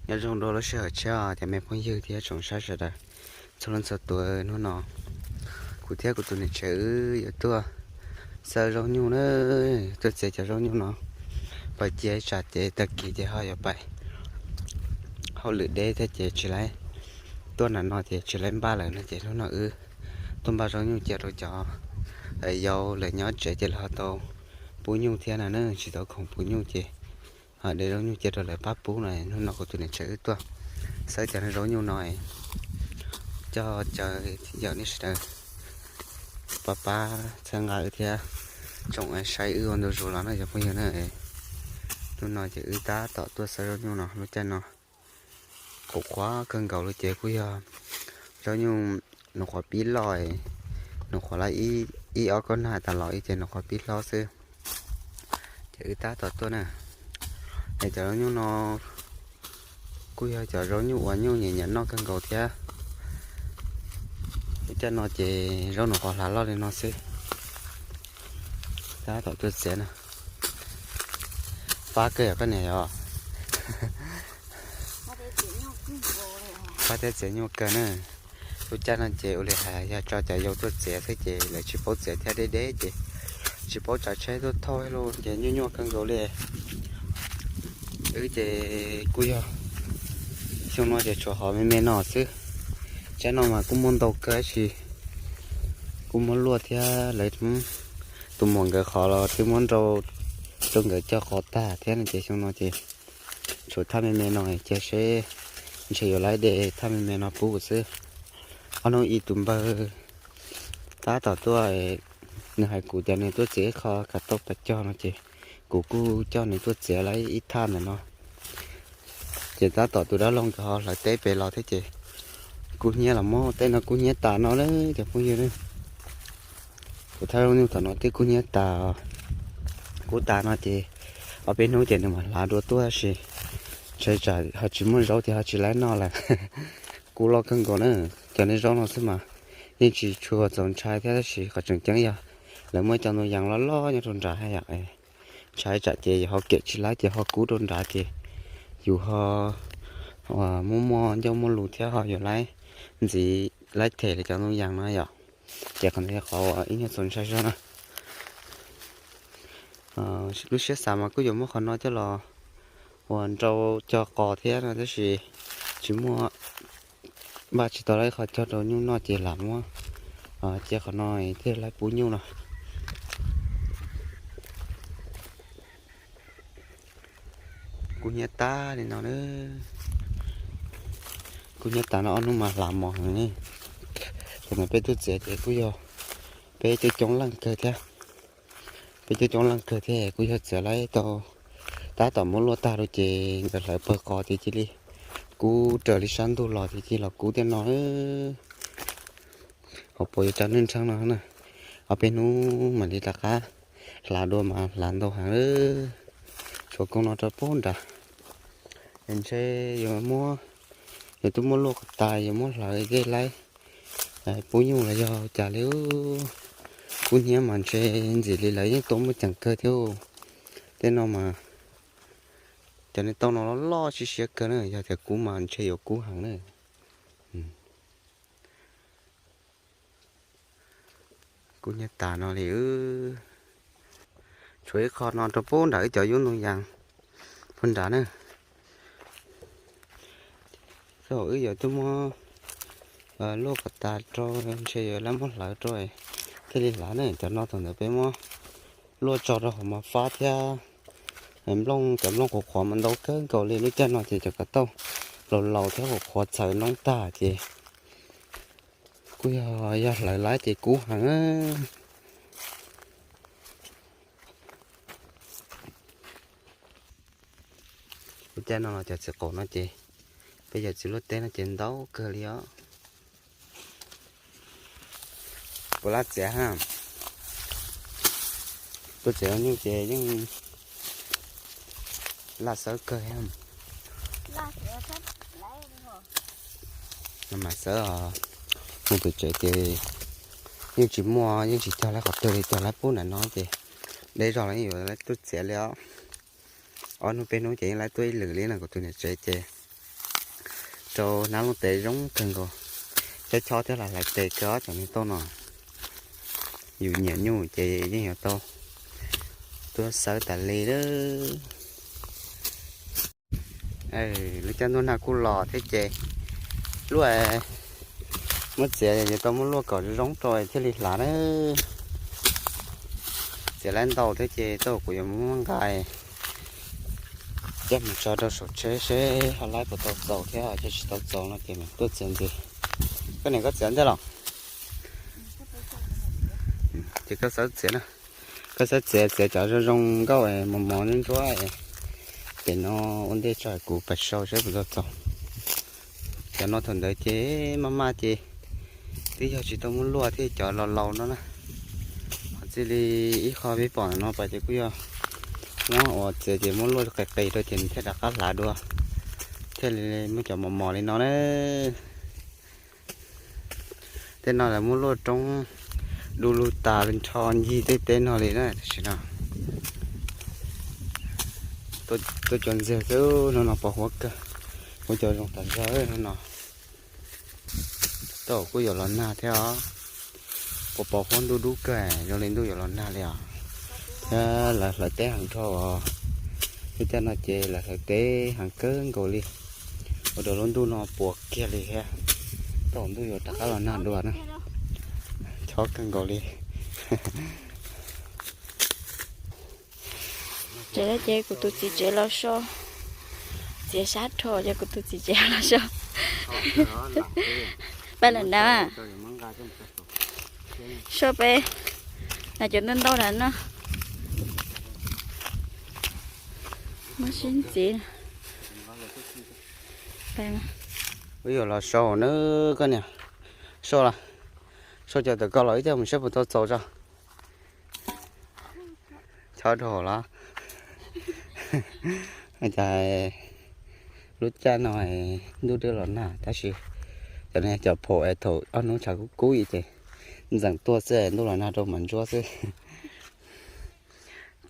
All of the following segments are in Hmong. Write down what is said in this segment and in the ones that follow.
Nyob zoo dua lub sij hawm tshiab cov me phooj ywg thiab tsoom saib sawv daws txhua leej txhua tus. Hnub no kuv thiab kuv tus niam tsev wb yuav tuaj xawb zaub nyuj na, tuaj txiav cov zaub nyuj no. Pais cia ib tsam ces tag kis ces ho yuav pais hauj lwm deb thiab ces tsis laib tuaj nram no ces tsis laib npaj lawm no ces hnub no wb tuaj npaj zaub nyuj cia rau cov yau lawv nyob tsev ces lawv ho tau pub nyuj thiab no na, tsis tau khoom pub nyuj ces de zaub nyuj cia rau lawv pab pub no. Hnub no kuv tus niam tsev wb tuaj xawb cov zaub nyuj no, coj caw yawm nej sawv daws pab pab txhawb nqa wb thiab tsoom saib wb ua ntu zus los no cov phooj ywg na. Hnub no ces wb tab tom tuaj xawb zaub nyuj no, lub caij no qhuav qhuav kawg nkaus li ces kuj yog zaub nyuj nws qhuav pib loj, nws qhuav lawm ib ob kob nag tas los ib ces nws qhuav pib hlob xwb. Ces wb tab tom tuaj na, es cov zaub nyuj no kuj yog cov zaub nyuj uas nyuj nyiam nyiam noj kawg nkaus thiab. Lub caij no ces zaub nws qhuav hlav loj li no xwb. Tab tom tuaj txiav na. Fab kawg yog koj niam yog? Fab thiab txiav nyuj kawg na. Lub caij no ces ua li hais yog tso cov yau tuaj txiav xwb ces lawv tsis paub txiav thiab deb deb ces tsis paub tsav tsheb tuaj thauj li ces nyuaj nyuaj kawg nkaus li. Wb ces kuj yog xyoo no ces tshuav hov me me no xwb. Tsaib no mas kuj muaj ntau kawg tab sis kuj muab luaj thiab lawv tus muam nkawd qhov los twb muab nrau rau nkawd cog qhov tag thiab no ces xyoo no ces tshuav thaj me me no cia seb ntshe yuav laib de thaj me me no pub xwb. Ob hnub ib tus npawg tab tom tuaj, nws hais kuv tias nws tuaj txiav ib qho kav tauj pas cog no ces kuv kuj coj nws tuaj txiav lawm ib thaj ntawm no. Ces tab tom tus dab laug nkawd ho hlawv teb pem los thiab ces kub hnyiab los muab tej no kub hnyiab tas no lawm cov phooj ywg. Kuv thaj zaub nyuj tom no twb kub hnyiab tas, kub tas no ces ob peb hnub ces nws mam hlav dua tuaj tab sis ntshe tsam ho tsis muaj zaub ces ho tsis laib noj lawm. Kub loj kawg nkaus na, cov niag zaub no xwb mas yeej tsis tshua txaus ntshai thiab tab sis qhov tseem ceeb yog lawv muaj cov ntoo yas loj loj nyob rau nrad yom. Ntshai tsam ces yus ho kem tsis laib ces ho kub rau nrad ces yus ho muaj muaj ncauj muaj lus thiab ho yuav laib ntxiv laib them li cov ntoo yas no yom. Ces qhov no yog qhov uas ib nyuag txaus ntshai zog na. Lub siab xav mas kuj yuav muab qhov no coj los uas nrau cog qos thiab no tab sis tsis muaj, npaj tsis tau laib qhov cog rau nyuj noj ces lam muab cia qhov no thiaj laib pub nyuj no. Kub hnyiab tag li no na. Kub hnyiab tas no ob hnub mas hlav mos heev ne. Thaum ntawd peb tuaj txiav ces kuj yog peb coob coob leej kawg thiab. Peb coob coob leej kawg thiab kuj yog txiav laib tau, tab tom muab luaj tag rau ces nkawd hlawv pawg qos ces cia li kub raws li sab ntug los ces cia li los kub tiaj no. Hauv paus yuav tsa nws ntsheej no na, ob peb hnub mam li rov qab hlav dua mas hlav ntau heev. Tshuav koog no rau pem nrad, ntshe yuav muab, yuav tuaj muab luaj kom tas yuav muab hlawv dej laib pub nyuj los yog cas li. Kub hnyiab mas ntshe ntxim li lawv yeej tuaj muaj ceem kawg thiab. Tej no mas cov niag tauj no loj loj siab siab kawg na, yog tias kub mas ntshe yuav kub heev na. Kub hnyiab tas no li. Tshuav ib qho no rau pem nrad wb cov yub ntoo yas pem nrad na. Thaum wb yuav tuaj muab luaj kom tas rau ntshe yuav lab muab hlawv rau thiaj li hlav ne. Cov no thaum ntawd peb muab luaj tso rau hauv mos fab thiab nplooj, cov nplooj qhuav qhuav mas ntau kawg nkaus li. Lub caij no ces cov kav tauj laus laus thiab qhuav qhuav txhaws noob tag ces kuj yog, yog hlawv lab ces kub heev. Lub caij no los cov txiv qaum no ces peb cov txiv luaj teb no ces ntau kawg li os. Puas laj txiav ha? Tuaj txiav nyuj ces yeej laj xawb kawg ha. Mas xawb os, mus pem tsev ces yeej tsis muaj, yeej tsis cog lab qhov twg li, cog lab pub nram no ces deb zog los yeej yuav lab tuaj txiav li os. Ob hnub peb hnub ces yeej lab tuaj ib lwm li no kuv tus niam tsev ces Rau hnab looj tes zoo kawg nkaus, chob chob thiab hlais tes kawg os cov niag tauj no. Yus nyiam nyuj ces yeej yuav tau tuaj xawb tas li lawm. Lub caij ntuj nag kuj los thiab ces luaj, muab txiav yuav tau muab luaj kom zoo rau thiaj li hlav na. Txiav lawm ntau thiab ces tau kuv yuav muab nqa coj mus tso rau saum tsheb seb ho laib puas tau txaus thiab, yog tsis tau txaus no ces mam tuaj txiav ntxiv. Koj niam, koj txiav ntej los? Ces koj xawb txiav na, koj xawb txiav, txiav cov zoo zoo nkauj mos mos ntsuab ntsuab, ces no ua ntej tso kuv pais sau seb puas tau txaus. Cov no thaum ntawd ces maj maj ces twb yog tsis tau muab luaj thiab, cov laus laus no na. Qhov txij li ib qho peb pom no pas ces kuj yog nyob uas txiav ces muab luaj qis qis rau ces nws thiaj rov qab hlav dua, thiaj li muaj cov mos mos li no na. Tej no lawv muab luaj roob du lug tas li nrho ncig tej teb no li na tam sim no. Tuaj cov ntxiag xwb, hnub no pos huab kawg, huab cov zoo tas zog hnub no. Tau kuj yuav los nag thiab os, pos pos huab ntuj dub kawg zoo li ntuj yuav los nag li os. Thiab lawv hlawv teb heev dhau os, lub caij no ces lawv hlawv teb heev kawg nkaus li, ua rau lub ntuj no puas kiag li thiab. Tau ntuj yuav rov qab los nag dua na, chob kawg nkaus li. Tsev ces kuv tus txiv tsev los so, txiav sab rho ces kuv tus txiv tsev los so. Pab lawm na, so peb na cov ntau ntau na no. Muab sib ntxiv. Wb yuav los sau na koj niam. Sau los, sau cov tawm ko los wb coj mus saib puas tau txaus tso. Chob dhau los. Cas lub caij no ntuj twb los nag tab sis cov no cov phaum es thaum ob hnub tshav kub kub ces ntxeem tuaj xwb, ntuj los nag rau mas ntsuab xwb.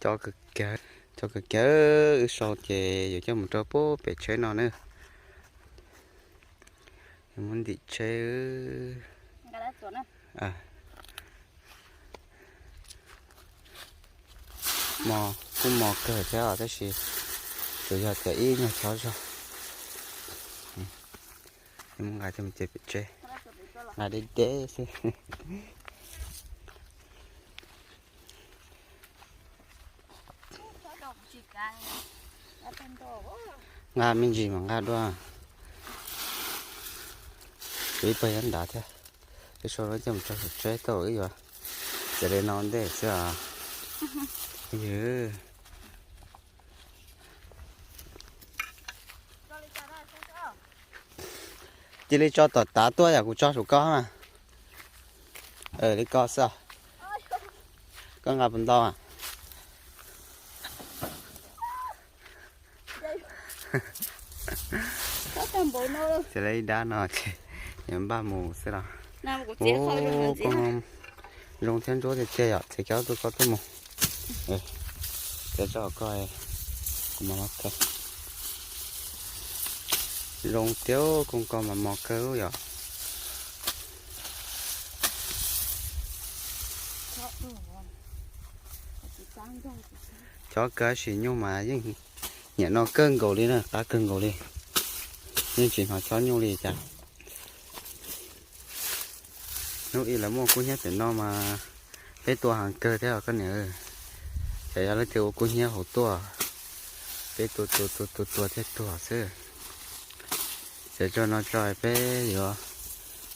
Chob kawg kiag, wb sau ces yuav coj mus rau pem tsheb no na. Muab ntim tsheb. Mos kuj mos kawg thiab os tab sis tsuas yog tias ib nyuag chob zog. Muab nqa coj mus cev pem tsheb, nqa deb deb xwb. Nqa me ntsis mas nqa dua. Kuv ib pawg nyob nrad thiab, wb sau lawv coj mus tso saum tsheb tau wb yuav txiav li no ntej xwb os. Yog cia li tso tom tav tuaj yom, kuv tso saum koj mas. Li ko xwb. Koj nqa puas ntau? Txiav li ib dab no ces yuav npaj mus xwb los. Zoo thiab ntsuab tiag tiag yom, txiav cov tuaj koj tuaj mus. Txiav tso koj, kuv mam los kawg. Zoo tiag, koog ko mas mos kawg yom. Chob kawg sis nyuj mas yeej nyiam no kawg nkaus li na, qab kawg nkaus li. Yeej tsis hnov chob nyuj li cas. Hnub ib lawv muaj kub hnyiab pem no mas peb tua heev kawg thiab os koj niam. Ces yog leej twg ua kub hnyiab hauv tuaj, peb tua tua tua tua tua thiaj tuag xwb. Ces tso no tso peb yuav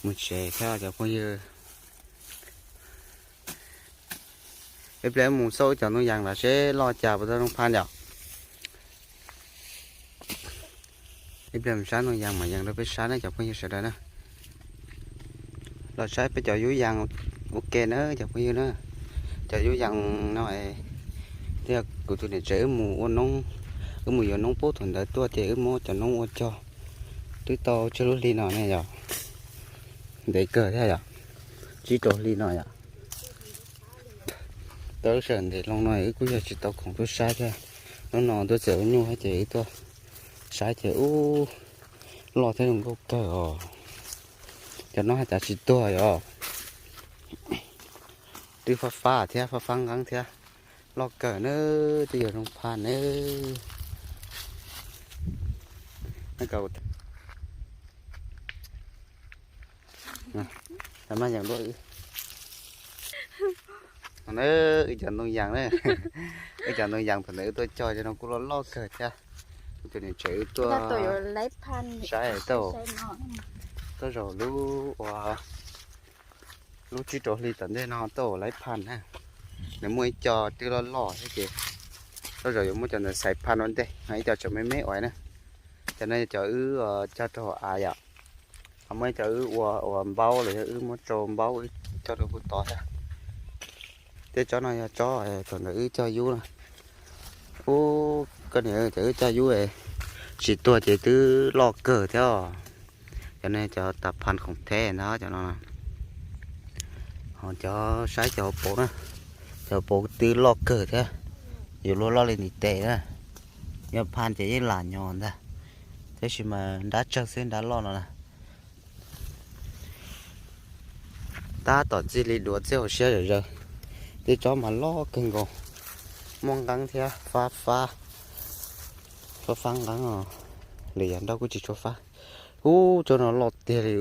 mus tsev thiab cov phooj ywg. Ib pliag mus xauj cov ntoo yas los seb loj cas puas tau zoo phaj yom. Ib pliag mus saib ntoo yas mam yees rau peb saib na cov phooj ywg sawv daws na. Los saib peb cov yub yas ua ke na cov phooj ywg na. Cov yub yas no, kuv tus niam tsev wb mus ua noob, wb mus yuav noob pub thaum ntawd tuaj ces wb muab cov noob ua cog twb tau tsawg lub hli no ne yom. Ntev kawg thiab yom, tsib rau hli no yom. Tau lub sij hawm ntev loo no wb kuj yog tsis tau khoom tuaj saib thiab. Hnub no tuaj txiav ua nyuj ces wb tuaj saib ces ub, Loj thiab zoo nkauj kawg os. Cov no haj tseem tsis tuag yom. Twb fab fab thiab fab fab nqeeb thiab. Loj kawg na, twb yog zoo phaj na. Wb cov ntoo yas na, wb cov ntoo yas thaum ntawd wb tuaj cog cov no kuj loj loj kawg thiab. Tus niam tsev wb tuaj saib tau, tuaj zaum lub uas lub tsib rau hli tom ntej no tuaj ua laiv phaj na. Nws muaj ib co twb loj loj thiab ces tuaj zaum yuav muab cov ntawd xaiv phaj ua ntej, ib co tseem me me ua na. Cov no yog cov wb cog rau hauv av yom. Ho muaj ib co wb ua ua npaub los yog wb muab rau npaub wb cog rau puag tod thiab. Tej tsob no yog tsob thaum ntawd wb cog yub na. Ub, koj niam, cov wb cog yub tsis tuag ces twb loj kawg thiab os. Cov no cov tas phaj khoom theb ntag cov no. Ho cov saib cov hauv paus na, cov hauv paus twb loj kawg thiab, yuav luag loj li ntiv tes na. Yog phaj ces yeej lam nyo ntag, tab sis mas nrab tsawg xwb nrab loj no na. Tab tom txij li duav txij hauv siab zawm zaws, tej tsob mas loj kawg nkaus, muaj nqeeb thiab fab fab, fab fab nqeeb os, lwm yam nroj kuj tsis tshua fab. Ub, tsob no loj tiag li.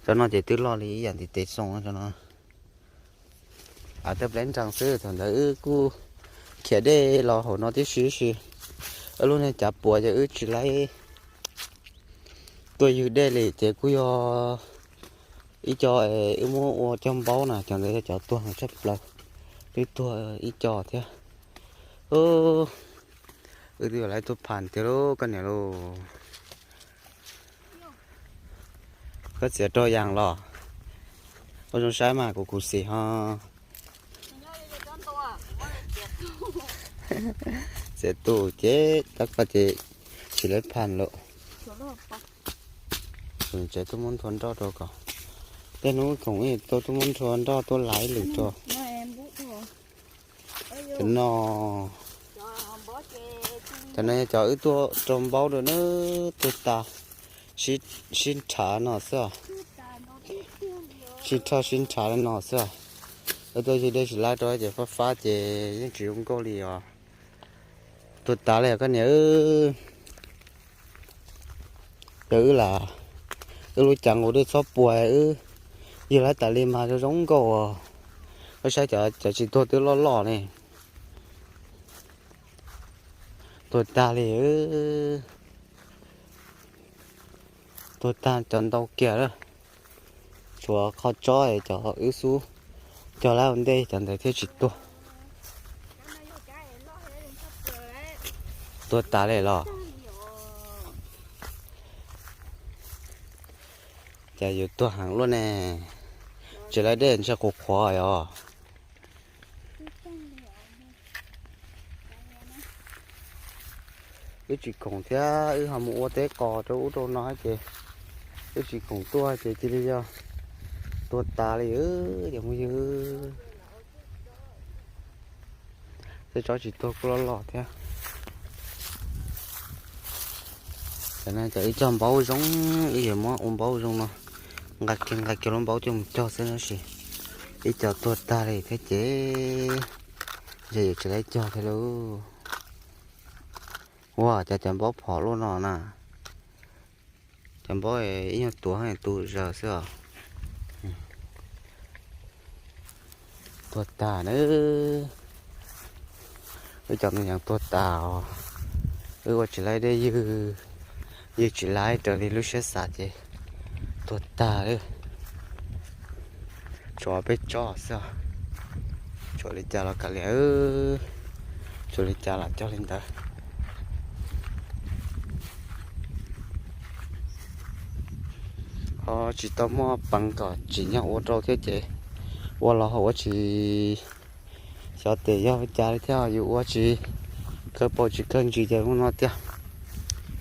Tsob no ces twb loj li ib yam ntiv tes xoo tsob no. Av tej pleb nrees xwb, thaum ntawd wb kuj khiav dej los hauv no tib si si, wb lub niag cav puas ces wb tsis laib tuaj ywg dej li ces kuj yog ib co wb muab ua cog npaub na, cov ntawd yog cov tuag tshaj plaws, twb tuag ib co thiab. Wb twb yuav laib tuaj phaj tiag lauj koj niam lauj. Koj txiav rau yas los? Ua zoo saib mas kuv khuv xim ho. Txiav tus ces tab koj ces tsis laib phaj lawm. Tsev tuaj muab nthua nroj rau kom tej hnub khoom tuaj tuaj muab nthua nroj tuaj laiv lwm rau. Cov no, cov no yog cov wb tuaj rau npaub rau na, tuag tas, sib nrhav no xwb os. Sib nrhav sib nrhav li no xwb os. Wb tuaj ywg dej tsis laib rau ces fab fab ces yeej tsis zoo nkauj li os. Tuag tas li os koj niam. Yog wb lam, wb lub cav nqus dej txhob puas wb ywg laib tas li mas zoo zoo nkauj os. Wb saib cov tsis tuag twb loj loj li. Tuag tag li. Tuag tag cov ntau kiag lawm. Tshuav qhov tsob cov wb xub cog lawm ua ntej cov ntawd thiaj tsis tuag. Tuag tas li los? Cas yuav tuag heev luaj ne. Tsis laib dej ntshe qhuav qhuav os. Wb tsis khoom thiab wb ho mus ua teb qos rau ub rau no ces wb tsis khoom tuaj ces cia li yog tuag tas li os cov phooj ywg. Tej tsob tsis tuag kuj loj loj thiab. Cov no cov wb cog npaub zoo, wb yuav muab ua npaub zoo no, nqa kiag nqa kiag lub npaub coj mus cog xwb tab sis ib co tuag tag li thiab ces ntshe yuav tsis laib cog thiab lauj. Ua cas cov npaub phom luaj no na. Cov npaub ib nyuag tuav tu zaws xwb os. Tuag tag na. Wb cov ntoo yas tuag tas os. Wb ua tsis laib dej ywg, ywg tsis laib raws li lub siab xav ces tuag tag li. Tshuav peb tsob xwb os. Tshuav li cas los kav liam, tshuav li cas los cog li ntawd. Ho tsis tau muaj peev kom tsim nyog ua rau thiab ces ua los ho ua tsis xyov tes yog ua cas li thiab, yus ua tsis kawg paus tsis kawg ntsis ces ua no tiag.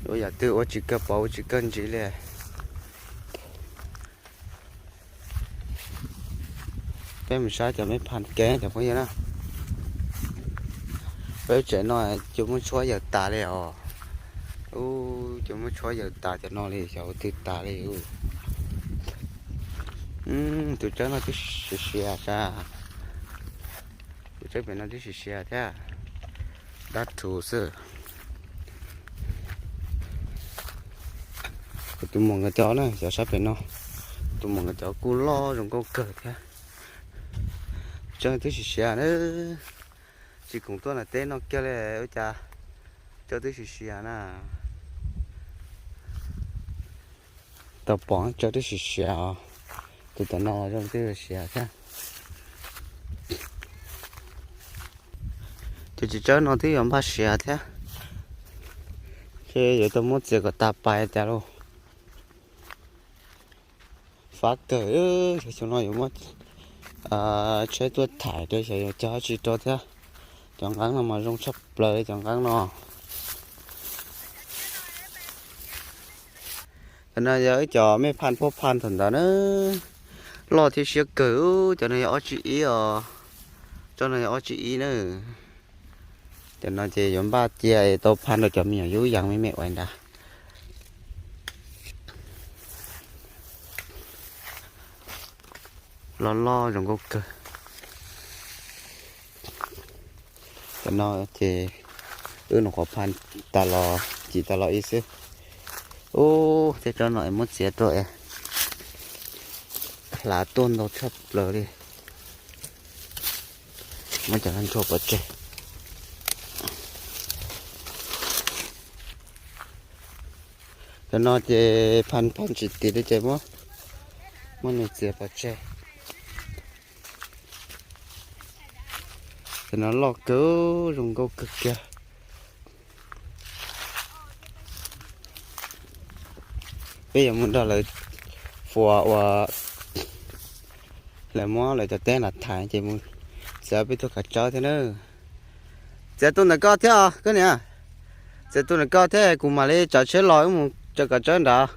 Ua yam twg ua tsis kawg paus ua tsis kawg ntsis li. Peb mus saib cov me phaj kev cov phooj ywg na. Peb tsev no cua muab tshuab yawm tas li os. Ub, Twb muab tshuab yaws tas cov no li, xyov ua twg tas li. Tus tsawb no twb siav siav sas. Tus tsawb pem no twb siav siav thiab, dab rhuv xwb. Kuv tus muam nkawd cov na, cov sab pem no, tus muam nkawd cov kuj loj zoo nkauj kawg thiab. Tsawb twb siav siav na, tsis khoom tuaj nram teb no kiag li ua cas, tsawb twb siav siav na. Tau pom tsawb twb siav siav os, tus tom no zoo twb siav thiab. Tus txiv tsawb no twb yuav npaj siav thiab, ces yuav tau muab txiav kom tas pais tas lauj. Fab kawg, xyov xyoo no yuav muab tsheb tuaj thaiv rau xyov yuav cog dab tsi rau thiab. Cov nqeeb no mas zoo tshaj plaws li cov nqeeb no. Cov no yog ib co mej phaj puab phaj thaum ntawd na, loj thiab siab kawg. Cov no yog ob tsib ib os, tsob no yog ob tsib ib na. Cov no ces yuav npaj cia tau phaj rau cov me nyuam yub yees me me ua nrad. Loj loj zoo nkauj kawg. Cov no ces wb nyuam qhuav phaj tas los, cim tas los ib xwb. Ub, tej tsob no es muab txiav tuaj es hlav tuaj ntau tshaj plaws li. Muab cov no ntshua pov tseg. Cov no ces phaj phaj tsis tiv li ces muab, muab nws txiav pov tseg. Cov no loj kawg, zoo nkauj kawg kiag. Peb yuav mus nrog lawv fuas ua, lawv muab lawv cov teb los thaiv ces mus txiav peb tug kav tsawb thiab na. Txiav tus ntawm koj thiab os koj niam. Txiav tus ntawm koj thiab kuv mam li tsav tsheb los wb mus tsav kav tsawb nrad.